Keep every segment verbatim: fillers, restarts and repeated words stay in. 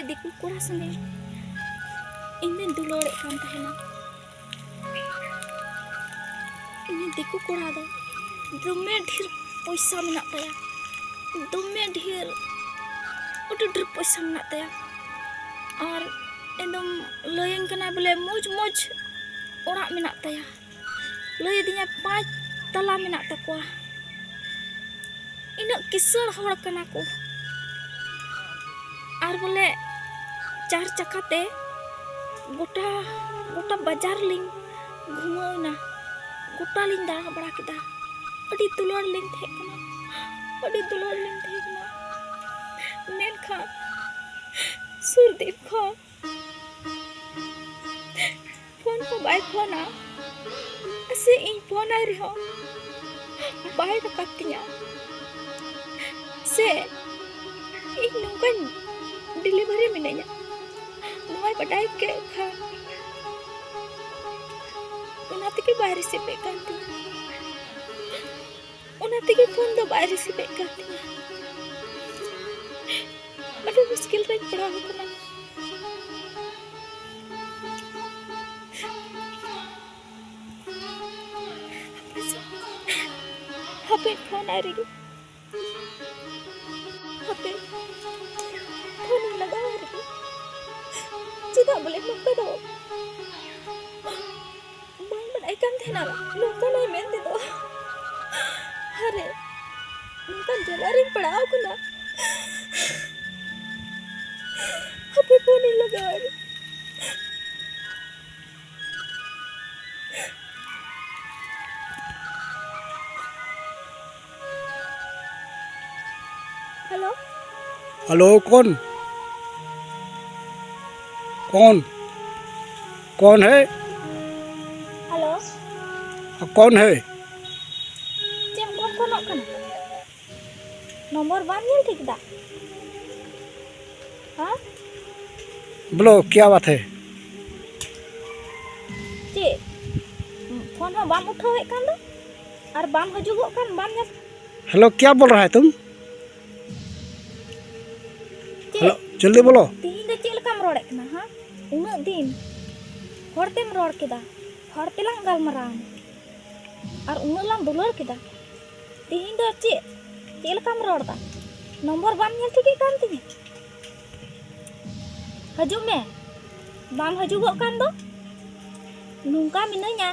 ᱫᱤᱠᱩ ᱠᱚᱲᱟ ᱥᱚᱸᱜᱮ ᱤᱧ ᱫᱩᱧ ᱫᱩᱞᱟᱹᱲᱮᱫ ᱠᱟᱱ ᱛᱟᱦᱮᱱᱟ᱾ ᱩᱱᱤ ᱫᱤᱠᱩ ᱠᱚᱲᱟ ᱫᱚ ᱫᱚᱢᱮ ᱰᱷᱮᱨ ᱯᱚᱭᱥᱟ ᱢᱮᱱᱟᱜ ᱛᱟᱭᱟ, ᱫᱚᱢᱮ ᱰᱷᱮᱨ, ᱟᱹᱰᱤ ᱰᱷᱮᱨ ᱯᱚᱭᱥᱟ ᱢᱮᱱᱟᱜ ᱛᱟᱭᱟ᱾ ᱟᱨ ᱮᱠᱫᱚᱢ ᱞᱟᱹᱭᱟᱹᱧ ᱠᱟᱱᱟᱭ ᱵᱚᱞᱮ ᱢᱚᱡᱽ ᱢᱚᱡᱽ ᱚᱲᱟᱜ ᱢᱮᱱᱟᱜ ᱛᱟᱭᱟ᱾ ᱞᱟᱹᱭ ᱟᱹᱫᱤᱧᱟ ᱯᱟᱸᱪ ᱛᱟᱞᱟ ᱢᱮᱱᱟᱜ ᱛᱟᱠᱚᱣᱟ᱾ ᱤᱱᱟᱹᱜ ᱠᱤᱥᱟᱹᱬ ᱦᱚᱲ ᱠᱟᱱᱟ ᱠᱚ᱾ ᱟᱨ ᱵᱚᱞᱮ ᱪᱟᱨ ᱪᱟᱠᱟ ᱛᱮ ᱜᱚᱴᱟ, ᱜᱚᱴᱟ ᱵᱟᱡᱟᱨ ᱞᱤᱧ ᱜᱷᱩᱢᱟᱹᱣ ᱮᱱᱟ, ᱜᱚᱴᱟ ᱞᱤᱧ ᱫᱟᱬᱟ ᱵᱟᱲᱟ ᱠᱮᱫᱟ᱾ ᱟᱹᱰᱤ ᱫᱩᱞᱟᱹᱲ ᱞᱤᱧ ᱛᱟᱦᱮᱸ ᱠᱟᱱᱟ, ᱟᱹᱰᱤ ᱫᱩᱞᱟᱹᱲ ᱞᱤᱧ ᱛᱟᱦᱮᱸ ᱠᱟᱱᱟ᱾ ᱢᱮᱱᱠᱷᱟᱱ ᱥᱩᱨᱫᱤᱱ ᱠᱷᱚᱱ ᱯᱷᱳᱱ ᱦᱚᱸ ᱵᱟᱭ ᱯᱷᱳᱱᱟ, ᱥᱮ ᱤᱧ ᱯᱷᱳᱱ ᱟᱭ ᱨᱮᱦᱚᱸ ᱵᱟᱭ ᱨᱟᱠᱟᱵ ᱛᱤᱧᱟ, ᱥᱮ ᱤᱧ ᱱᱚᱝᱠᱟᱧ ᱰᱮᱞᱤᱵᱷᱟᱨᱤ ᱢᱤᱱᱟᱹᱧᱟ, ᱱᱚᱣᱟᱭ ᱵᱟᱰᱟᱭ ᱠᱮᱫ ᱠᱷᱟᱱ ᱚᱱᱟ ᱛᱮᱜᱮ ᱵᱟᱭ ᱨᱤᱥᱤᱵᱷ ᱮᱫ ᱠᱟᱱ ᱛᱤᱧᱟ᱾ ᱚᱱᱟ ᱛᱮᱜᱮ ᱯᱷᱳᱱ ᱫᱚ ᱵᱟᱭ ᱨᱤᱥᱤᱵᱷ ᱮᱫ ᱠᱟᱱ ᱛᱤᱧᱟ᱾ ᱟᱹᱰᱤ ᱢᱩᱥᱠᱤᱞ ᱨᱮᱧ ᱯᱟᱲᱟᱣ ᱟᱠᱟᱱᱟ᱾ ᱦᱟᱯᱮ ᱯᱷᱳᱱ ᱟᱭ ᱨᱮᱜᱮ᱾ ᱦᱟᱯᱮ ᱯᱷᱳᱱ ᱤᱧ ᱞᱟᱜᱟᱣ ᱟᱭ ᱨᱮᱜᱮ᱾ ᱪᱮᱫᱟᱜ ᱵᱚᱞᱮ ᱱᱚᱝᱠᱟ ᱫᱚ? ᱵᱟᱝ ᱵᱟᱰᱟᱭ ᱠᱟᱱ ᱛᱟᱦᱮᱱᱟ ᱱᱚᱝᱠᱟᱱᱟᱭ ᱢᱮᱱᱛᱮ ᱫᱚ᱾ ᱟᱨᱮ, ᱱᱚᱝᱠᱟᱱ ᱡᱟᱞᱟ ᱨᱤᱧ ᱯᱟᱲᱟᱣ ᱠᱟᱱᱟ᱾ ᱦᱟᱯᱮ ᱯᱷᱳᱱ ᱤᱧ ᱞᱟᱜᱟᱣ ᱟᱭ᱾ हेलो। हेलो, कौन? कौन? कौन है? हेलो। हाँ, कौन है? ᱪᱮᱫ ᱮᱢ ᱯᱷᱳᱱ ᱯᱷᱳᱱᱚᱜ ᱠᱟᱱᱟ? ᱱᱚᱢᱵᱚᱨ ᱵᱟᱢ ᱧᱮᱞ ᱴᱷᱤᱠ ᱫᱟ? ᱦᱮᱸ? बोलो, क्या बात है? ᱪᱮᱫ? ᱯᱷᱳᱱ ᱦᱚᱸ ᱵᱟᱢ ᱩᱴᱷᱟᱹᱣᱮᱫ ᱠᱟᱱ ᱫᱚ? ᱟᱨ ᱵᱟᱢ ᱦᱤᱡᱩᱜᱚᱜ ᱠᱟᱱ, ᱵᱟᱢ ᱧᱟᱯᱟᱢ? हेलो, क्या बोल रहा है तुम? ᱪᱮᱫ? हेलो, ᱡᱚᱞᱫᱤ ᱵᱚᱞᱚ᱾ ᱛᱤᱦᱤᱧ ᱫᱚ ᱪᱮᱫ ᱞᱮᱠᱟᱢ ᱨᱚᱲᱮᱫ ᱠᱟᱱᱟ, ᱦᱟ? ᱩᱱᱟᱹᱜ ᱫᱤᱱ ᱦᱚᱲ ᱛᱮᱢ ᱨᱚᱲ ᱠᱮᱫᱟ, ᱦᱚᱲ ᱛᱮᱞᱟᱝ ᱜᱟᱞᱢᱟᱨᱟᱣ ᱮᱱᱟ, ᱟᱨ ᱩᱱᱟᱹᱜ ᱞᱟᱝ ᱫᱩᱞᱟᱹᱲ ᱠᱮᱫᱟ᱾ ᱛᱤᱦᱤᱧ ᱫᱚ ᱪᱮᱫ, ᱪᱮᱫ ᱞᱮᱠᱟᱢ ᱨᱚᱲ ᱮᱫᱟ? ᱱᱚᱢᱵᱚᱨ ᱵᱟᱢ ᱧᱮᱞ ᱴᱷᱤᱠᱮᱫ ᱠᱟᱱ ᱛᱤᱧᱟᱹ? ᱦᱤᱡᱩᱜ ᱢᱮ, ᱵᱟᱢ ᱦᱤᱡᱩᱜᱚᱜ ᱠᱟᱱ ᱫᱚ᱾ ᱱᱚᱝᱠᱟ ᱢᱤᱱᱟᱹᱧᱟ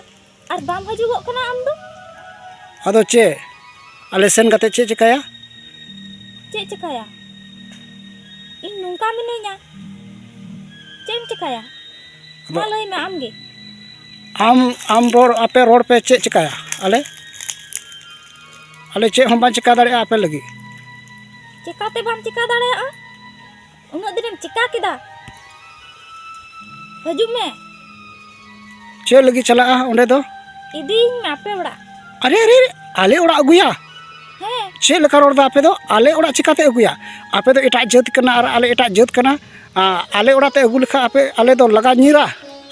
ᱟᱨ ᱵᱟᱢ ᱦᱤᱡᱩᱜᱚᱜ ᱠᱟᱱᱟ ᱟᱢ ᱫᱚ᱾ ᱟᱫᱚ ᱪᱮᱫ, ᱟᱞᱮ ᱥᱮᱱ ᱠᱟᱛᱮ ᱪᱮᱫ ᱪᱮᱠᱟᱭᱟ? ᱪᱮᱫ ᱪᱮᱠᱟᱭᱟ? ᱤᱧ ᱱᱚᱝᱠᱟ ᱢᱤᱱᱟᱹᱧᱟ, ᱪᱮᱫ ᱮᱢ ᱪᱮᱠᱟᱭᱟ? ᱢᱟ ᱟᱫᱚ ᱞᱟᱹᱭ ᱢᱮ ᱟᱢ ᱜᱮ᱾ ᱟᱢ, ᱟᱢ ᱨᱚᱲ, ᱟᱯᱮ ᱨᱚᱲ ᱯᱮ, ᱪᱮᱫ ᱪᱮᱠᱟᱭᱟ? ᱟᱞᱮ, ᱟᱞᱮ ᱪᱮᱫ ᱦᱚᱸ ᱵᱟᱝ ᱪᱮᱠᱟ ᱫᱟᱲᱮᱭᱟᱜᱼᱟ ᱟᱯᱮ ᱞᱟᱹᱜᱤᱫ᱾ ᱪᱮᱠᱟᱛᱮ ᱵᱟᱢ ᱪᱮᱠᱟ ᱫᱟᱲᱮᱭᱟᱜᱼᱟ? ᱩᱱᱟᱹᱜ ᱫᱤᱱᱮᱢ ᱪᱮᱠᱟ ᱠᱮᱫᱟ? ᱦᱤᱡᱩᱜ ᱢᱮ᱾ ᱪᱮᱫ ᱞᱟᱹᱜᱤᱫ ᱪᱟᱞᱟᱜᱼᱟ ᱚᱸᱰᱮ ᱫᱚ? ᱤᱫᱤᱭᱤᱧ ᱢᱮ ᱟᱯᱮ ᱚᱲᱟᱜ᱾ ᱟᱨᱮ, ᱟᱨᱮ, ᱟᱨᱮ, ᱟᱞᱮ ᱚᱲᱟᱜ ᱟᱹᱜᱩᱭᱟ? ᱦᱮᱸ᱾ ᱪᱮᱫ ᱞᱮᱠᱟ ᱨᱚᱲ ᱫᱟ ᱟᱯᱮ ᱫᱚ? ᱟᱞᱮ ᱚᱲᱟᱜ ᱪᱤᱠᱟᱛᱮ ᱟᱹᱜᱩᱭᱟ? ᱟᱯᱮ ᱫᱚ ᱮᱴᱟᱜ ᱡᱟᱹᱛ ᱠᱟᱱᱟ ᱟᱨ ᱟᱞᱮ ᱮᱴᱟᱜ ᱡᱟᱹᱛ ᱠᱟᱱᱟ᱾ ᱟ, ᱟᱞᱮ ᱚᱲᱟᱜ ᱛᱮ ᱟᱹᱜᱩ ᱞᱮᱠᱷᱟᱱ ᱟᱯᱮ, ᱟᱞᱮ ᱫᱚ ᱞᱟᱜᱟ ᱧᱤᱨᱟ,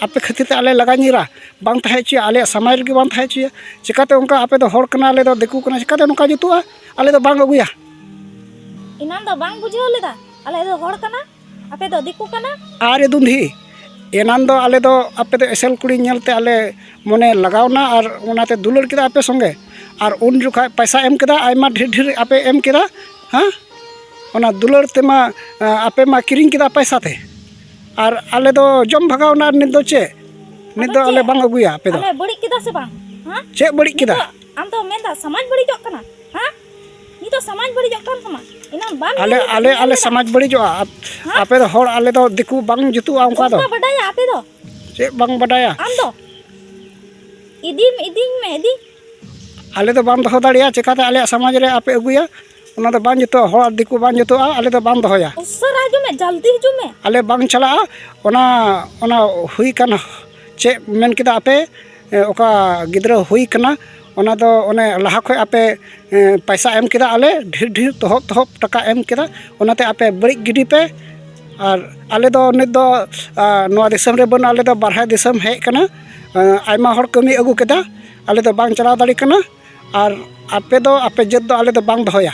ᱟᱯᱮ ᱠᱷᱟᱹᱛᱤᱨ ᱛᱮ ᱟᱞᱮ ᱞᱟᱜᱟ ᱧᱤᱨᱟ, ᱵᱟᱝ ᱛᱟᱦᱮᱸ ᱦᱚᱪᱚᱭᱟ, ᱟᱞᱮᱭᱟᱜ ᱥᱚᱢᱟᱡᱽ ᱨᱮᱜᱮ ᱵᱟᱝ ᱛᱟᱦᱮᱸ ᱦᱚᱪᱚᱭᱟ᱾ ᱪᱤᱠᱟᱛᱮ ᱚᱱᱠᱟ? ᱟᱯᱮ ᱫᱚ ᱦᱚᱲ ᱠᱟᱱᱟ, ᱟᱞᱮ ᱫᱚ ᱫᱤᱠᱩ ᱠᱟᱱᱟ, ᱪᱤᱠᱟᱛᱮ ᱱᱚᱝᱠᱟ ᱡᱩᱛᱩᱜᱼᱟ? ᱟᱞᱮ ᱫᱚ ᱵᱟᱝ ᱟᱹᱜᱩᱭᱟ᱾ ᱮᱱᱟᱱ ᱫᱚ ᱵᱟᱝ ᱵᱩᱡᱷᱟᱹᱣ ᱞᱮᱫᱟ? ᱟᱞᱮ ᱫᱚ ᱦᱚᱲ ᱠᱟᱱᱟ, ᱟᱯᱮ ᱫᱚ ᱫᱤᱠᱩ ᱠᱟᱱᱟ᱾ ᱟᱨᱮ ᱫᱩᱱᱫᱷᱤ, ᱮᱱᱟᱱ ᱫᱚ ᱟᱞᱮ ᱫᱚ ᱟᱯᱮ ᱫᱚ ᱮᱥᱮᱞ ᱠᱩᱲᱤ ᱧᱮᱞᱛᱮ ᱟᱞᱮ ᱢᱚᱱᱮ ᱞᱟᱜᱟᱣᱱᱟ ᱟᱨ ᱚᱱᱟᱛᱮ ᱫᱩᱞᱟᱹᱲ ᱠᱮᱫᱟ ᱟᱯᱮ ᱥᱚᱸᱜᱮ᱾ ᱟᱨ ᱩᱱ ᱡᱚᱠᱷᱟᱡ ᱯᱚᱭᱥᱟ ᱮᱢ ᱠᱮᱫᱟ, ᱟᱭᱢᱟ ᱰᱷᱮᱨ ᱰᱷᱮᱨ ᱟᱯᱮ ᱮᱢ ᱠᱮᱫᱟ, ᱦᱮᱸ? ᱚᱱᱟ ᱫᱩᱞᱟᱹᱲ ᱛᱮᱢᱟ, ᱮᱸ, ᱟᱯᱮ ᱢᱟ ᱠᱤᱨᱤᱧ ᱠᱮᱫᱟ ᱯᱚᱭᱥᱟ ᱛᱮ᱾ ᱟᱨ ᱟᱞᱮ ᱫᱚ ᱡᱚᱢ ᱵᱷᱟᱜᱟᱣᱱᱟ, ᱟᱨ ᱱᱤᱛ ᱫᱚ ᱪᱮᱫ? ᱱᱤᱛ ᱟᱫᱚ ᱫᱚ ᱟᱞᱮ ᱪᱮᱫ? ᱵᱟᱝ ᱟᱹᱜᱩᱭᱟ ᱟᱯᱮ ᱫᱚ᱾ ᱟᱞᱮ ᱵᱟᱹᱲᱤᱡ ᱠᱮᱫᱟ ᱥᱮ ᱵᱟᱝ? ᱦᱮᱸ? ᱪᱮᱫ ᱵᱟᱹᱲᱤᱡ ᱠᱮᱫᱟ? ᱱᱤᱛᱚᱜ ᱟᱢ ᱫᱚ ᱢᱮᱱᱫᱟ ᱥᱚᱢᱟᱡᱽ ᱵᱟᱹᱲᱤᱡᱚᱜ ᱠᱟᱱᱟ? ᱦᱮᱸ? ᱱᱤᱛᱚᱜ ᱥᱚᱢᱟᱡᱽ ᱵᱟᱹᱲᱤᱡᱚᱜ ᱠᱟᱱ ᱛᱟᱢᱟ? ᱮᱱᱟᱝ ᱵᱟᱢ ᱟᱞᱮ, ᱧᱮᱞ ᱞᱮᱫᱟ, ᱟᱞᱮ, ᱧᱮᱞ ᱟᱞᱮ ᱞᱮᱫᱟ? ᱥᱚᱢᱟᱡᱽ ᱵᱟᱹᱲᱤᱡᱚᱜᱼᱟ᱾ ᱟᱯ-, ᱦᱮᱸ? ᱟᱯᱮ ᱫᱚ ᱦᱚᱲ, ᱟᱞᱮ ᱫᱚ ᱫᱤᱠᱩ ᱵᱟᱝ ᱡᱩᱛᱩᱜᱼᱟ ᱚᱱᱠᱟ ᱫᱚ᱾ ᱚᱱᱠᱟ ᱵᱟᱰᱟᱭᱟ ᱟᱯᱮ ᱫᱚ? ᱪᱮᱫ ᱵᱟᱝ ᱵᱟᱰᱟᱭᱟ? ᱟᱢ ᱫᱚ? ᱤᱫᱤ, ᱤᱫᱤᱧ ᱢᱮ, ᱤᱫᱤ᱾ ᱟᱞᱮ ᱫᱚ ᱵᱟᱢ ᱫᱚᱦᱚ ᱫᱟᱲᱮᱭᱟᱜᱼᱟ, ᱪᱮᱠᱟᱛᱮ ᱟᱞᱮᱭᱟᱜ ᱥᱚᱢᱟᱡᱽ ᱨᱮ ᱟᱯᱮ ᱟᱹᱜᱩᱭᱟ? ᱚᱱᱟ ᱫᱚ ᱵᱟᱝ ᱡᱩᱛᱩᱜᱼᱟ, ᱦᱚᱲ ᱟᱨ ᱫᱤᱠᱩ ᱵᱟᱝ ᱡᱩᱛᱩᱜᱼᱟ, ᱟᱞᱮ ᱫᱚ ᱵᱟᱝ ᱫᱚᱦᱚᱭᱟ᱾ ᱩᱥᱟᱹᱨᱟ ᱦᱤᱡᱩᱜ ᱢᱮ, ᱡᱚᱞᱫᱤ ᱦᱤᱡᱩᱜ ᱢᱮ᱾ ᱟᱞᱮ ᱵᱟᱝ ᱪᱟᱞᱟᱜᱼᱟ, ᱚᱱᱟ, ᱚᱱᱟ ᱦᱩᱭ ᱠᱟᱱ, ᱪᱮᱫ ᱢᱮᱱ ᱠᱮᱫᱟ ᱟᱯᱮ, ᱮ, ᱚᱠᱟ ᱜᱤᱫᱽᱨᱟᱹ ᱦᱩᱭ ᱠᱟᱱᱟ, ᱚᱱᱟ ᱫᱚ ᱚᱱᱮ ᱞᱟᱦᱟ ᱠᱷᱚᱡ ᱟᱯᱮ, ᱮ, ᱯᱟᱭᱥᱟ ᱮᱢ ᱠᱮᱫᱟ, ᱟᱞᱮ ᱰᱷᱮᱨ ᱰᱷᱮᱨ ᱛᱚᱦᱚᱵ ᱛᱚᱦᱚᱵ ᱴᱟᱠᱟ ᱮᱢ ᱠᱮᱫᱟ, ᱚᱱᱟᱛᱮ ᱟᱯᱮ ᱵᱟᱹᱲᱤᱡ ᱜᱤᱰᱤ ᱯᱮ᱾ ᱟᱨ ᱟᱞᱮ ᱫᱚ ᱱᱤᱛ ᱫᱚ, ᱟ, ᱱᱚᱣᱟ ᱫᱤᱥᱚᱢ ᱨᱮ ᱵᱟᱹᱱᱩᱜᱼᱟ, ᱟᱞᱮ ᱫᱚ ᱵᱟᱨᱦᱮ ᱫᱤᱥᱚᱢ ᱦᱮᱡ ᱠᱟᱱᱟ᱾ ᱮ, ᱟᱭᱢᱟ ᱦᱚᱲ ᱠᱟᱹᱢᱤ ᱟᱹᱜᱩ ᱠᱮᱫᱟ, ᱟᱞᱮ ᱫᱚ ᱵᱟᱝ ᱪᱟᱞᱟᱣ ᱫᱟᱲᱮ ᱠᱟᱱᱟ᱾ ᱟᱨ ᱟᱯᱮ ᱫᱚ, ᱟᱯᱮ ᱡᱟᱹᱛ ᱫᱚ ᱟᱞᱮ ᱫᱚ ᱵᱟᱝ ᱫᱚᱦᱚᱭᱟ᱾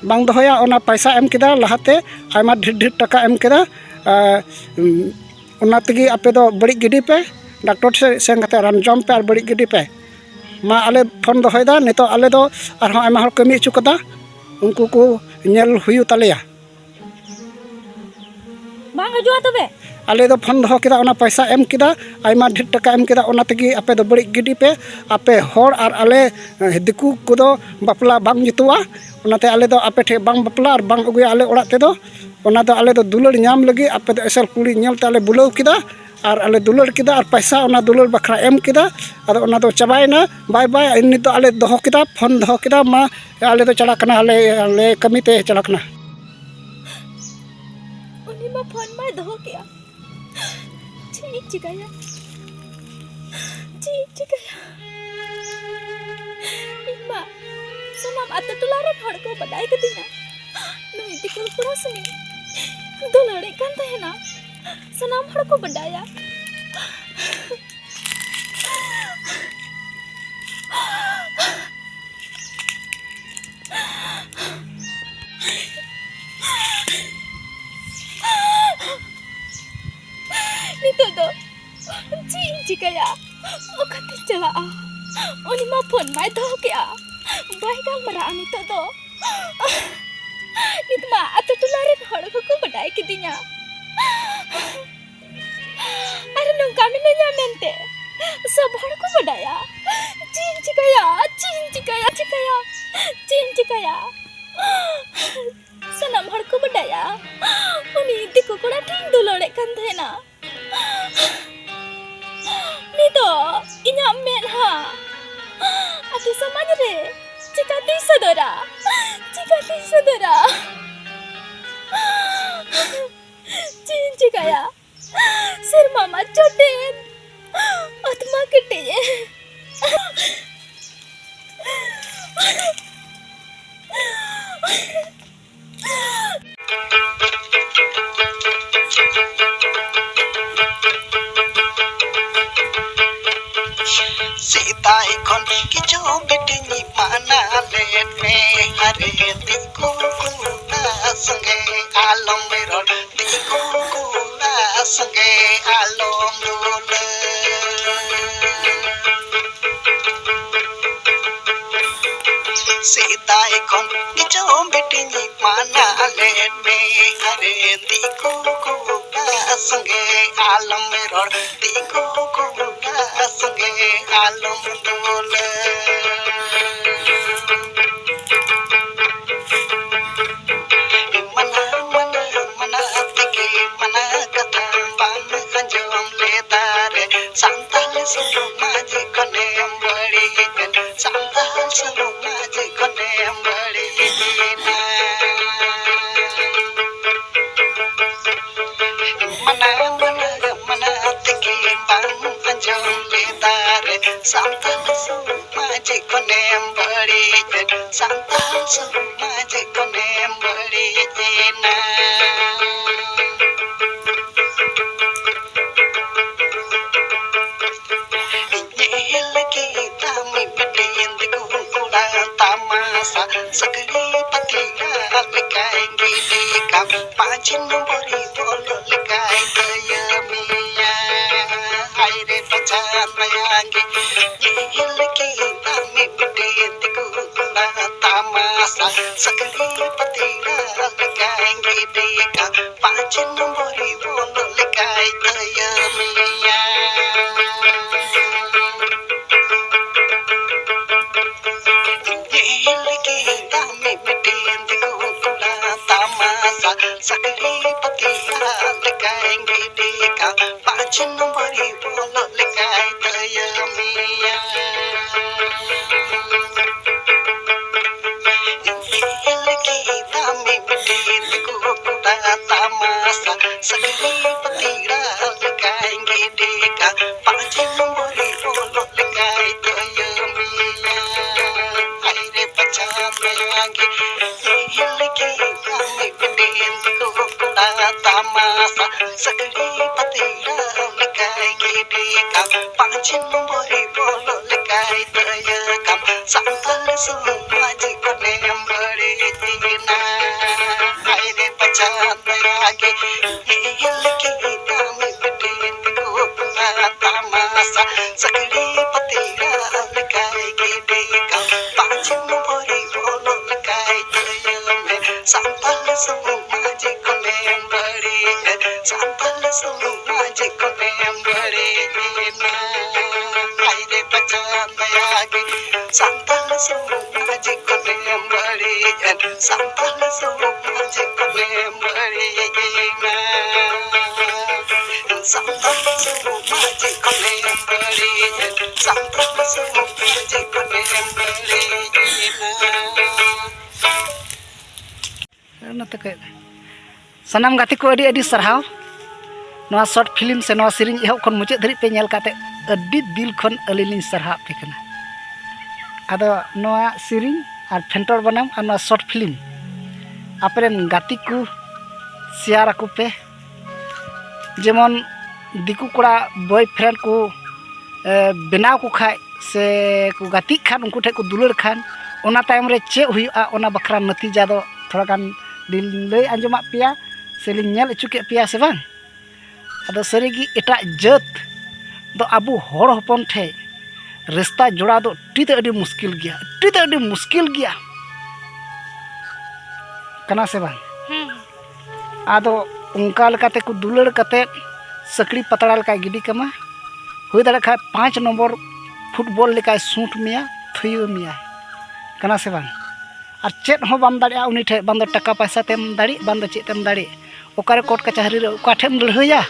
ᱵᱟᱝ ᱫᱚᱦᱚᱭᱟ, ᱚᱱᱟ ᱯᱚᱭᱥᱟ ᱮᱢ ᱠᱮᱫᱟ ᱞᱟᱦᱟᱛᱮ, ᱟᱭᱢᱟ ᱰᱷᱮᱨ ᱰᱷᱮᱨ ᱴᱟᱠᱟ ᱮᱢ ᱠᱮᱫᱟ, ᱟᱨ, ᱩᱢ, ᱚᱱᱟ ᱛᱮᱜᱮ ᱟᱯᱮ ᱫᱚ ᱵᱟᱹᱲᱤᱡ ᱜᱤᱰᱤ ᱯᱮ, ᱰᱟᱠᱛᱚᱨ ᱴᱷᱮᱱ ᱥᱮᱱ ᱠᱟᱛᱮ ᱨᱟᱱ ᱡᱚᱢ ᱯᱮ ᱟᱨ ᱵᱟᱹᱲᱤᱡ ᱜᱤᱰᱤ ᱯᱮ᱾ ᱢᱟ ᱟᱞᱮ ᱯᱷᱳᱱ ᱫᱚᱦᱚᱭᱮᱫᱟ, ᱱᱤᱛᱚᱜ ᱟᱞᱮ ᱫᱚ ᱟᱨᱦᱚᱸ ᱟᱭᱢᱟ ᱦᱚᱲ ᱠᱟᱹᱢᱤ ᱦᱚᱪᱚ ᱠᱟᱫᱟ, ᱩᱱᱠᱩ ᱠᱚ ᱧᱮᱞ ᱦᱩᱭᱩᱜ ᱛᱟᱞᱮᱭᱟ᱾ ᱵᱟᱝ ᱦᱤᱡᱩᱜᱼᱟ ᱛᱚᱵᱮ? ᱟᱞᱮ ᱫᱚ ᱯᱷᱳᱱ ᱫᱚᱦᱚ ᱠᱮᱫᱟ, ᱚᱱᱟ ᱯᱚᱭᱥᱟ ᱮᱢ ᱠᱮᱫᱟ, ᱟᱭᱢᱟ ᱰᱷᱮᱨ ᱴᱟᱠᱟ ᱮᱢ ᱠᱮᱫᱟ, ᱚᱱᱟ ᱛᱮᱜᱮ ᱟᱯᱮ ᱫᱚ ᱵᱟᱹᱲᱤᱡ ᱜᱤᱰᱤ ᱯᱮ᱾ ᱟᱯᱮ ᱦᱚᱲ ᱟᱨ ᱟᱞᱮ, ᱮ, ᱫᱤᱠᱩ ᱠᱚᱫᱚ ᱵᱟᱯᱞᱟ ᱵᱟᱝ ᱡᱩᱛᱩᱜᱼᱟ, ᱚᱱᱟᱛᱮ ᱟᱞᱮ ᱫᱚ ᱟᱯᱮ ᱴᱷᱮᱱ ᱵᱟᱝ ᱵᱟᱯᱞᱟ ᱟᱨ ᱵᱟᱝ ᱟᱹᱜᱩᱭᱟ ᱟᱞᱮ ᱚᱲᱟᱜ ᱛᱮᱫᱚ᱾ ᱚᱱᱟ ᱫᱚ ᱟᱞᱮ ᱫᱚ ᱫᱩᱞᱟᱹᱲ ᱧᱟᱢ ᱞᱟᱹᱜᱤᱫ ᱟᱯᱮ ᱫᱚ ᱮᱥᱮᱞ ᱠᱩᱲᱤ ᱧᱮᱞ ᱛᱮ ᱟᱞᱮ ᱵᱩᱞᱟᱹᱣ ᱠᱮᱫᱟ ᱟᱨ ᱟᱞᱮ ᱫᱩᱞᱟᱹᱲ ᱠᱮᱫᱟ ᱟᱨ ᱯᱚᱭᱥᱟ ᱚᱱᱟ ᱫᱩᱞᱟᱹᱲ ᱵᱟᱠᱷᱨᱟ ᱮᱢ ᱠᱮᱫᱟ᱾ ᱟᱫᱚ ᱚᱱᱟ ᱫᱚ ᱪᱟᱵᱟᱭᱮᱱᱟ, ᱵᱟᱭ ᱵᱟᱭ᱾ ᱱᱤᱛ ᱫᱚ ᱟᱞᱮ ᱫᱚᱦᱚ ᱠᱮᱫᱟ, ᱯᱷᱳᱱ ᱫᱚᱦᱚ ᱠᱮᱫᱟ, ᱢᱟ ᱟᱞᱮ ᱫᱚ ᱪᱟᱞᱟᱜ ᱠᱟᱱᱟ, ᱟᱞᱮ, ᱟᱞᱮ ᱠᱟᱹᱢᱤ ᱛᱮ ᱪᱟᱞᱟᱜ ᱠᱟᱱᱟ᱾ ᱩᱱᱤ ᱢᱟ ᱯᱷᱳᱱ ᱢᱟᱭ ᱫᱚᱦᱚ ᱠᱮᱜᱼᱟ᱾ ᱪᱮᱫ ᱤᱧ ᱪᱤᱠᱟᱹᱭᱟ? ᱪᱮᱫ ᱤᱧ ᱪᱤᱠᱟᱹᱭᱟ? ᱤᱧ ᱢᱟ ᱥᱟᱱᱟᱢ ᱟᱛᱳ ᱴᱚᱞᱟ ᱨᱮᱱ ᱦᱚᱲ ᱠᱚ ᱵᱟᱰᱟᱭ ᱠᱟᱫᱤᱧᱟ, ᱱᱩᱭ ᱫᱤᱠᱩ ᱠᱚᱲᱟ ᱥᱟᱞᱟᱜ ᱤᱧ ᱫᱩᱞᱟᱹᱲᱮᱫ ᱠᱟᱱ ᱛᱟᱦᱮᱱᱟ᱾ ᱥᱟᱱᱟᱢ ᱦᱚᱲ ᱠᱚ ᱵᱟᱰᱟᱭᱟ᱾ ᱱᱤᱛᱚᱜ ᱫᱚ ᱪᱮᱫ ᱤᱧ ᱪᱤᱠᱟᱹᱭᱟ? ᱚᱠᱟᱛᱤᱧ ᱪᱟᱞᱟᱜᱼᱟ? ᱩᱱᱤ ᱢᱟ ᱯᱷᱳᱱ ᱢᱟᱭ ᱫᱚᱦᱚ ᱠᱮᱜᱼᱟ, ᱵᱟᱭ ᱜᱟᱞᱢᱟᱨᱟᱜᱼᱟ ᱱᱤᱛᱚᱜ ᱫᱚ᱾ ᱱᱤᱛ ᱢᱟ ᱟᱛᱳ ᱴᱚᱞᱟ ᱨᱮᱱ ᱦᱚᱲ ᱦᱚᱸᱠᱚ ᱵᱟᱰᱟᱭ ᱠᱤᱫᱤᱧᱟ᱾ ᱟᱨ ᱱᱚᱝᱠᱟ ᱢᱤᱱᱟᱹᱧᱟ ᱢᱮᱱᱛᱮ ᱥᱚᱵ ᱦᱚᱲ ᱠᱚ ᱵᱟᱰᱟᱭᱟ᱾ ᱪᱮᱫ ᱤᱧ ᱪᱤᱠᱟᱹᱭᱟ? ᱪᱮᱫ ᱤᱧ ᱪᱤᱠᱟᱹᱭᱟ? ᱪᱤᱠᱟᱹᱭᱟ? ᱪᱮᱫ ᱤᱧ ᱪᱤᱠᱟᱹᱭᱟ? ᱥᱟᱱᱟᱢ ᱦᱚᱲ ᱠᱚ ᱵᱟᱰᱟᱭᱟ ᱩᱱᱤ ᱫᱤᱠᱩ ᱠᱚᱲᱟ ᱴᱷᱮᱱ ᱫᱩᱞᱟᱹᱲᱮᱫ ᱠᱟᱱ ᱛᱟᱦᱮᱱᱟ᱾ ᱱᱤᱛᱚᱜ ᱤᱧᱟᱜ ᱢᱮᱫᱦᱟ ᱟᱛᱳ ᱥᱚᱢᱟᱡᱽ ᱨᱮ ᱪᱤᱠᱟᱹᱛᱤᱧ ᱥᱚᱫᱚᱨᱟ? ᱪᱤᱠᱟᱹᱛᱤᱧ ᱥᱚᱫᱚᱨᱟ? ᱪᱮᱫ ᱤᱧ ᱪᱤᱠᱟᱹᱭᱟ? ᱥᱮᱨᱢᱟ ᱢᱟ ᱪᱚᱴᱮᱱ, ᱚᱛ ᱢᱟ ᱠᱮᱴᱮᱡ᱾ ᱥᱮᱫᱟᱭ ᱠᱷᱚᱱ ᱠᱤᱪᱷᱩ ᱵᱤᱴᱤᱧ ᱢᱟᱱᱟ ᱞᱮᱫ ᱢᱮ, ᱟᱨᱮ ᱫᱤᱠᱩ ᱥᱚᱸᱜᱮ ᱟᱞᱚᱢ ᱫᱩᱞᱟᱹᱲ᱾ ᱥᱮᱫᱟᱭ ᱠᱷᱚᱱ ᱜᱮ ᱪᱚ ᱵᱤᱴᱤᱧ ᱢᱟᱱᱟ ᱞᱮᱫ ᱢᱮ, ᱟᱨᱮ ᱫᱤᱠᱩ ᱠᱚᱲᱟ ᱥᱚᱸᱜᱮ ᱟᱞᱚᱢ ᱨᱚᱲ, ᱫᱤᱠᱩ ᱠᱚᱲᱟ ᱥᱚᱸᱜᱮ ᱟᱞᱚᱢ ᱫᱩᱞᱟᱹᱲ᱾ ᱢᱟᱱᱟ, ᱢᱟᱱᱟ, ᱢᱟᱱᱟ ᱛᱮᱜᱮ ᱢᱟᱱᱟ ᱠᱟᱛᱷᱟ ᱵᱟᱢ ᱟᱸᱡᱚᱢ ᱞᱮᱫᱟ ᱨᱮ᱾ ᱥᱟᱱᱛᱟᱲ ᱥᱚᱢᱟᱡᱽ ᱠᱷᱚᱱᱮᱢ ᱵᱟᱹᱲᱤᱡ ᱮᱱ, ᱥᱟᱱᱛᱟᱲ ᱥᱚᱢᱟᱡᱽ ᱠᱷᱚᱱᱮᱢ ᱵᱟᱹᱲᱤᱡ ᱮᱱᱟ᱾ ᱢᱟᱱᱟ, ᱢᱟᱱᱟ, ᱢᱟᱱᱟ ᱛᱮᱜᱮ ᱵᱟᱢ ᱟᱸᱡᱚᱢ ᱞᱮᱫᱟ ᱨᱮ᱾ ᱥᱟᱱᱛᱟᱲ ᱥᱚᱢᱟᱡᱽ ᱠᱷᱚᱱᱮᱢ ᱵᱟᱹᱲᱤᱡ ᱮᱱ, ᱥᱟᱱᱛᱟᱲ ᱥᱚᱢᱟᱡᱽ ᱠᱷᱚᱱᱮᱢ ᱵᱟᱹᱲᱤᱡ ᱮᱱᱟ᱾ ᱧᱮᱞ ᱠᱮᱫᱟᱢ ᱢᱤᱫᱴᱮᱱ ᱫᱤᱠᱩ ᱠᱚᱲᱟ ᱛᱟᱢᱟᱥᱟ, ᱥᱟᱹᱠᱲᱤ ᱯᱟᱹᱛᱤᱭᱟ ᱞᱮᱠᱟᱭ ᱜᱤᱰᱤ ᱠᱟᱢ, ᱯᱟᱸᱪ ᱱᱚᱢᱵᱚᱨᱤ ᱵᱚᱞ ᱞᱮᱠᱟᱭ ᱛᱟᱹᱭᱟᱹᱢᱤᱭᱟ᱾ ᱦᱟᱭ ᱨᱮ ᱯᱟᱪᱷᱟ ᱢᱟᱭᱟᱝ ᱜᱮ, ᱧᱮᱞ ᱠᱮᱫᱟᱢ ᱢᱤᱫᱴᱮᱱ ᱫᱤᱠᱩ ᱠᱚᱲᱟ ᱛᱟᱢᱟᱥᱟ, ᱥᱟᱹᱠᱲᱤ ᱯᱟᱹᱛᱤᱭᱟ ᱞᱮᱠᱟᱭ ᱜᱤᱰᱤ ᱠᱟᱢ, ᱯᱟᱸᱪ ᱱᱚᱢᱵᱚᱨᱤ ᱵᱚᱞ ᱞᱮᱠᱟᱭ ᱛᱟᱹᱭᱟᱹᱢᱤᱭᱟ᱾ ᱧᱮᱞ ᱠᱮᱫᱟᱢ ᱢᱤᱫᱴᱮᱱ ᱫᱤᱠᱩ ᱠᱚᱲᱟ ᱛᱟᱢᱟᱥᱟ, ᱥᱟᱹᱠᱲᱤ ᱯᱟᱹᱛᱤᱭᱟ ᱞᱮᱠᱟᱭ ᱜᱤᱰᱤ ᱠᱟᱢ, ᱯᱟᱸᱪ ᱱᱚᱢᱵᱚᱨᱤ ᱵᱚᱞ ᱞᱮᱠᱟᱭ ᱛᱟᱹᱭᱟᱹᱢᱤᱭᱟ᱾ ᱧᱮᱞ ᱠᱮᱫᱟᱢ ᱢᱤᱫᱴᱮᱱ ᱫᱤᱠᱩ ᱠᱚᱲᱟ ᱛᱟᱢᱟᱥᱟ, ᱥᱟᱹᱠᱲᱤ ᱯᱟᱹᱛᱤᱭᱟ ᱞᱮᱠᱟᱭ ᱜᱤᱰᱤ ᱠᱟᱢ, ᱯᱟᱸᱪ ᱱᱚᱢᱵᱚᱨᱤ ᱵᱚᱞ ᱞᱮᱠᱟᱭ ᱛᱟᱹᱭᱟᱹᱢᱤᱭᱟ᱾ ᱦᱟᱭ ᱨᱮ ᱯᱟᱪᱷᱟ ᱢᱟᱭᱟᱝ ᱜᱮ, ᱧᱮᱞ ᱠᱮᱫᱟᱢ ᱢᱤᱫᱴᱮᱱ ᱫᱤᱠᱩ ᱠᱚᱲᱟ ᱛᱟᱢᱟᱥᱟ, ᱥᱟᱹᱠᱲᱤ ᱯᱟᱹᱛᱤᱭᱟ ᱞᱮᱠᱟᱭ ᱜᱤᱰᱤ ᱠᱟᱢ, ᱯᱟᱸᱪ ᱱᱚᱢᱵᱚᱨᱤ ᱵᱚᱞ ᱞᱮᱠᱟᱭ ᱛᱟᱹᱭᱟᱹ ᱠᱟᱢ, ᱥᱟᱱᱛᱟᱲ ᱥᱚᱢᱟᱡᱽ ᱠᱷᱚᱱᱮᱢ ᱵᱟᱹᱲᱤᱡ ᱮᱱᱟ᱾ ᱦᱟᱭ ᱨᱮ ᱯᱟᱪᱷᱟ ᱢᱟᱭᱟᱝ ᱜᱮ, ᱧᱮᱞ ᱠᱮᱫᱟᱢ ᱥᱚᱢᱟᱡᱽ ᱠᱚ ᱮᱢ ᱵᱟᱹᱲᱤᱡ ᱮᱱᱟ᱾ ᱟᱭ ᱨᱮ ᱵᱟᱪᱷᱟ ᱫᱟᱭᱟ ᱜᱮ, ᱥᱟᱱᱛᱟᱲ ᱥᱚᱢᱟᱡᱽ ᱠᱚ ᱮᱢ ᱵᱟᱹᱲᱤᱡ ᱮᱱᱟ᱾ ᱥᱟᱱᱛᱟᱲ ᱥᱚᱢᱟᱡᱽ ᱠᱚ ᱮᱢ ᱵᱟᱹᱲᱤᱡ ᱮᱱᱟ᱾ ᱥᱟᱱᱛᱟᱲ ᱥᱚᱢᱟᱡᱽ ᱠᱚ ᱮᱢ ᱵᱟᱹᱲᱤᱡ ᱮᱱᱟ᱾ ᱥᱟᱱᱛᱟᱲ ᱥᱚᱢᱟᱡᱽ ᱠᱚ ᱮᱢ ᱵᱟᱹᱲᱤᱡ ᱮᱱᱟ᱾ ᱚᱱᱟᱛᱮ ᱠᱟᱹᱡ ᱥᱟᱱᱟᱢ ᱜᱟᱛᱮ ᱠᱚ ᱟᱹᱰᱤ ᱟᱹᱰᱤ ᱥᱟᱨᱦᱟᱣ᱾ ᱱᱚᱣᱟ short film ᱥᱮ ᱱᱚᱣᱟ ᱥᱮᱨᱮᱧ ᱮᱦᱚᱵ ᱠᱷᱚᱱ ᱢᱩᱪᱟᱹᱫ ᱫᱷᱟᱹᱨᱤᱡ ᱯᱮ ᱧᱮᱞ ᱠᱟᱛᱮ ᱟᱹᱰᱤ ᱫᱤᱞ ᱠᱷᱚᱱ ᱟᱹᱞᱤᱧ ᱞᱤᱧ ᱥᱟᱨᱦᱟᱣ ᱟᱯᱮ ᱠᱟᱱᱟ᱾ ᱟᱫᱚ ᱱᱚᱣᱟ ᱥᱮᱨᱮᱧ ᱟᱨ ᱯᱷᱮᱱᱴᱚᱲ ᱵᱟᱱᱟᱢ ᱟᱨ ᱱᱚᱣᱟ short film ᱟᱯᱮ ᱨᱮᱱ ᱜᱟᱛᱮ ᱠᱚ share ᱟᱠᱚ ᱯᱮ᱾ ᱡᱮᱢᱚᱱ ᱫᱤᱠᱩ ᱠᱚᱲᱟ boyfriend ᱠᱚ, ᱮ, ᱵᱮᱱᱟᱣ ᱠᱚ ᱠᱷᱟᱡ ᱥᱮ ᱠᱚ ᱜᱟᱛᱮᱜ ᱠᱷᱟᱱ, ᱩᱱᱠᱩ ᱴᱷᱮᱱ ᱠᱚ ᱫᱩᱞᱟᱹᱲ ᱠᱷᱟᱱ, ᱚᱱᱟ ᱛᱟᱭᱚᱢ ᱨᱮ ᱪᱮᱫ ᱦᱩᱭᱩᱜᱼᱟ, ᱚᱱᱟ ᱵᱟᱠᱷᱨᱟ ᱱᱟᱹᱛᱤᱡᱟ ᱫᱚ ᱛᱷᱚᱲᱟ ᱜᱟᱱ ᱞᱤᱧ ᱞᱟᱹᱭ ᱟᱸᱡᱚᱢᱟᱫ ᱯᱮᱭᱟ ᱥᱮ ᱞᱤᱧ ᱧᱮᱞ ᱦᱚᱪᱚ ᱠᱮᱫ ᱯᱮᱭᱟ ᱥᱮ ᱵᱟᱝ? ᱟᱫᱚ ᱥᱟᱹᱨᱤᱜᱮ ᱮᱴᱟᱜ ᱡᱟᱹᱛ ᱫᱚ ᱟᱵᱚ ᱦᱚᱲ ᱦᱚᱯᱚᱱ ᱴᱷᱮᱡ ᱨᱤᱥᱛᱟ ᱡᱚᱲᱟᱣ ᱫᱚ ᱟᱹᱰᱤ ᱛᱮᱫ ᱟᱹᱰᱤ ᱢᱩᱥᱠᱤᱞ ᱜᱮᱭᱟ, ᱟᱹᱰᱤ ᱛᱮᱫ ᱟᱹᱰᱤ ᱢᱩᱥᱠᱤᱞ ᱜᱮᱭᱟ᱾ ᱠᱟᱱᱟ ᱥᱮ ᱵᱟᱝ? ᱦᱮᱸ᱾ ᱟᱫᱚ ᱚᱱᱠᱟ ᱞᱮᱠᱟᱛᱮ ᱠᱚ ᱫᱩᱞᱟᱹᱲ ᱠᱟᱛᱮᱫ ᱥᱟᱹᱠᱲᱤ ᱯᱟᱛᱲᱟ ᱞᱮᱠᱟᱭ ᱜᱤᱰᱤ ᱠᱟᱢᱟ᱾ ᱦᱩᱭ ᱫᱟᱲᱮᱭᱟᱜ ᱠᱷᱟᱡ ᱯᱟᱸᱪ ᱱᱚᱢᱵᱚᱨ ᱯᱷᱩᱴᱵᱚᱞ ᱞᱮᱠᱟᱭ ᱥᱩᱴ ᱢᱮᱭᱟ, ᱛᱷᱟᱹᱭᱟᱹ ᱢᱮᱭᱟᱭ᱾ ᱠᱟᱱᱟ ᱥᱮ ᱵᱟᱝ? ᱟᱨ ᱪᱮᱫ ᱦᱚᱸ ᱵᱟᱢ ᱫᱟᱲᱮᱭᱟᱜᱼᱟ ᱩᱱᱤ ᱴᱷᱮᱡ, ᱵᱟᱝ ᱫᱚ ᱴᱟᱠᱟ ᱯᱟᱭᱥᱟ ᱛᱮᱢ ᱫᱟᱲᱮᱜ, ᱵᱟᱝ ᱫᱚ ᱪᱮᱫ ᱛᱮᱢ ᱫᱟᱲᱮᱜ᱾ ᱚᱠᱟᱨᱮ ᱠᱳᱨᱴ ᱠᱟᱪᱷᱟᱨᱤ ᱨᱮ ᱚᱠᱟ ᱴᱷᱮᱡ ᱮᱢ ᱞᱟᱹᱲᱦᱟᱹᱭᱟ?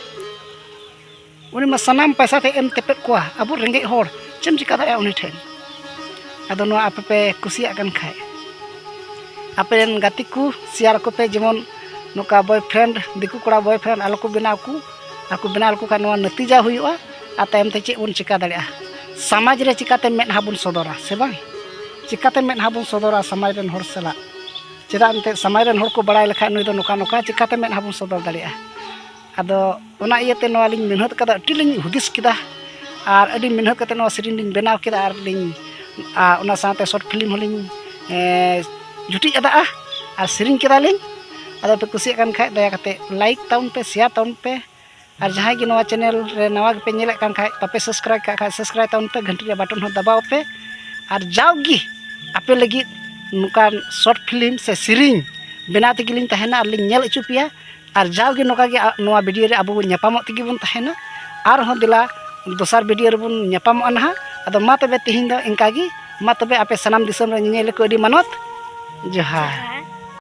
ᱩᱱᱤ ᱢᱟ ᱥᱟᱱᱟᱢ ᱯᱟᱭᱥᱟ ᱛᱮ ᱮᱢ ᱛᱮᱯᱮᱫ ᱠᱚᱣᱟ᱾ ᱟᱵᱚ ᱨᱮᱸᱜᱮᱡ ᱦᱚᱲ ᱪᱮᱫ ᱮᱢ ᱪᱤᱠᱟ ᱫᱟᱲᱮᱭᱟᱜᱼᱟ ᱩᱱᱤ ᱴᱷᱮᱱ? ᱟᱫᱚ ᱱᱚᱣᱟ ᱟᱯᱮ ᱯᱮ ᱠᱩᱥᱤᱭᱟᱜ ᱠᱟᱱ ᱠᱷᱟᱡ, ᱟᱯᱮ ᱨᱮᱱ ᱜᱟᱛᱮ ᱠᱚ share ᱟᱠᱚ ᱯᱮ, ᱡᱮᱢᱚᱱ ᱱᱚᱝᱠᱟ boyfriend, ᱫᱤᱠᱩ ᱠᱚᱲᱟ boyfriend ᱟᱞᱚ ᱠᱚ ᱵᱮᱱᱟᱣ ᱠᱚ, ᱟᱨ ᱠᱚ ᱵᱮᱱᱟᱣ ᱞᱮᱠᱚ ᱠᱷᱟᱱ ᱱᱚᱣᱟ ᱱᱟᱹᱛᱤᱡᱟ ᱦᱩᱭᱩᱜᱼᱟ᱾ ᱟᱨ ᱛᱟᱭᱚᱢ ᱛᱮ ᱪᱮᱫ ᱵᱚᱱ ᱪᱤᱠᱟ ᱫᱟᱲᱮᱭᱟᱜᱼᱟ? ᱥᱚᱢᱟᱡᱽ ᱨᱮ ᱪᱤᱠᱟᱛᱮ ᱢᱮᱫᱦᱟ ᱵᱚᱱ ᱥᱚᱫᱚᱨᱟ, ᱥᱮ ᱵᱟᱝ? ᱪᱤᱠᱟᱛᱮ ᱢᱮᱫᱦᱟ ᱵᱚᱱ ᱥᱚᱫᱚᱨᱟ ᱥᱚᱢᱟᱡᱽ ᱨᱮᱱ ᱦᱚᱲ ᱥᱟᱞᱟᱜ? ᱪᱮᱫᱟᱜ ᱮᱱᱛᱮᱫ ᱥᱚᱢᱟᱡᱽ ᱨᱮᱱ ᱦᱚᱲ ᱠᱚ ᱵᱟᱲᱟᱭ ᱞᱮᱠᱷᱟᱡ ᱱᱩᱭ ᱫᱚ ᱱᱚᱝᱠᱟ ᱱᱚᱝᱠᱟ, ᱪᱤᱠᱟᱛᱮ ᱢᱮᱫᱦᱟ ᱵᱚᱱ ᱥᱚᱫᱚᱨ ᱫᱟᱲᱮᱭᱟᱜᱼᱟ? ᱟᱫᱚ ᱚᱱᱟ ᱤᱭᱟᱹᱛᱮ ᱱᱚᱣᱟ ᱞᱤᱧ ᱢᱮᱦᱱᱚᱛ ᱠᱟᱫᱟ, ᱟᱹᱰᱤ ᱞᱤᱧ ᱦᱩᱫᱤᱥ ᱠᱮᱫᱟ ᱟᱨ ᱟᱹᱰᱤ ᱢᱮᱦᱱᱚᱛ ᱠᱟᱛᱮ ᱱᱚᱣᱟ ᱥᱮᱨᱮᱧ ᱞᱤᱧ ᱵᱮᱱᱟᱣ ᱠᱮᱫᱟ ᱟᱨ ᱞᱤᱧ, ᱟᱨ ᱚᱱᱟ ᱥᱟᱶᱛᱮ short film ᱦᱚᱸᱞᱤᱧ, ᱮ, ᱡᱩᱴᱤᱡ ᱟᱫᱟᱜᱼᱟ ᱟᱨ ᱥᱮᱨᱮᱧ ᱠᱮᱫᱟᱞᱤᱧ᱾ ᱟᱫᱚ ᱯᱮ ᱠᱩᱥᱤᱭᱟᱜ ᱠᱟᱱ ᱠᱷᱟᱡ ᱫᱟᱭᱟ ᱠᱟᱛᱮ like ᱛᱟᱵᱚᱱ ᱯᱮ, share ᱛᱟᱵᱚᱱ ᱯᱮ᱾ ᱟᱨ ᱡᱟᱦᱟᱸᱭ ᱜᱮ ᱱᱚᱣᱟ channel ᱨᱮ ᱱᱟᱣᱟ ᱜᱮᱯᱮ ᱧᱮᱞᱮᱫ ᱠᱟᱱ ᱠᱷᱟᱡ, ᱵᱟᱯᱮ subscribe ᱠᱟᱜ ᱠᱷᱟᱡ subscribe ᱛᱟᱵᱚᱱ ᱯᱮ, ᱜᱷᱟᱱᱴᱤ ᱨᱮᱭᱟᱜ button ᱦᱚᱸ ᱫᱟᱵᱟᱣ ᱯᱮ᱾ ᱟᱨ ᱡᱟᱣᱜᱮ ᱟᱯᱮ ᱞᱟᱹᱜᱤᱫ ᱱᱚᱝᱠᱟᱱ short film ᱥᱮ ᱥᱮᱨᱮᱧ ᱵᱮᱱᱟᱣ ᱛᱮᱜᱮ ᱞᱤᱧ ᱛᱟᱦᱮᱱᱟ ᱟᱨ ᱞᱤᱧ ᱧᱮᱞ ᱦᱚᱪᱚ ᱯᱮᱭᱟ᱾ ᱟᱨ ᱡᱟᱣᱜᱮ ᱱᱚᱝᱠᱟ ᱜᱮ ᱟ-, ᱱᱚᱣᱟ video ᱨᱮ ᱟᱵᱚ ᱵᱚᱱ ᱧᱟᱯᱟᱢᱚᱜ ᱛᱮᱜᱮ ᱵᱚᱱ ᱛᱟᱦᱮᱱᱟ᱾ ᱟᱨᱦᱚᱸ ᱫᱮᱞᱟ ᱫᱚᱥᱟᱨ video ᱨᱮᱵᱚᱱ ᱧᱟᱯᱟᱢᱚᱜᱼᱟ ᱱᱟᱦᱟᱜ᱾ ᱟᱫᱚ ᱢᱟ ᱛᱚᱵᱮ ᱛᱮᱦᱮᱧ ᱫᱚ ᱤᱱᱠᱟ ᱜᱮ᱾ ᱢᱟ ᱛᱚᱵᱮ ᱟᱯᱮ ᱥᱟᱱᱟᱢ ᱫᱤᱥᱚᱢ ᱨᱮ ᱧᱮᱧᱮᱞ ᱠᱚ ᱟᱹᱰᱤ ᱢᱟᱱᱚᱛ ᱡᱚᱦᱟᱨ᱾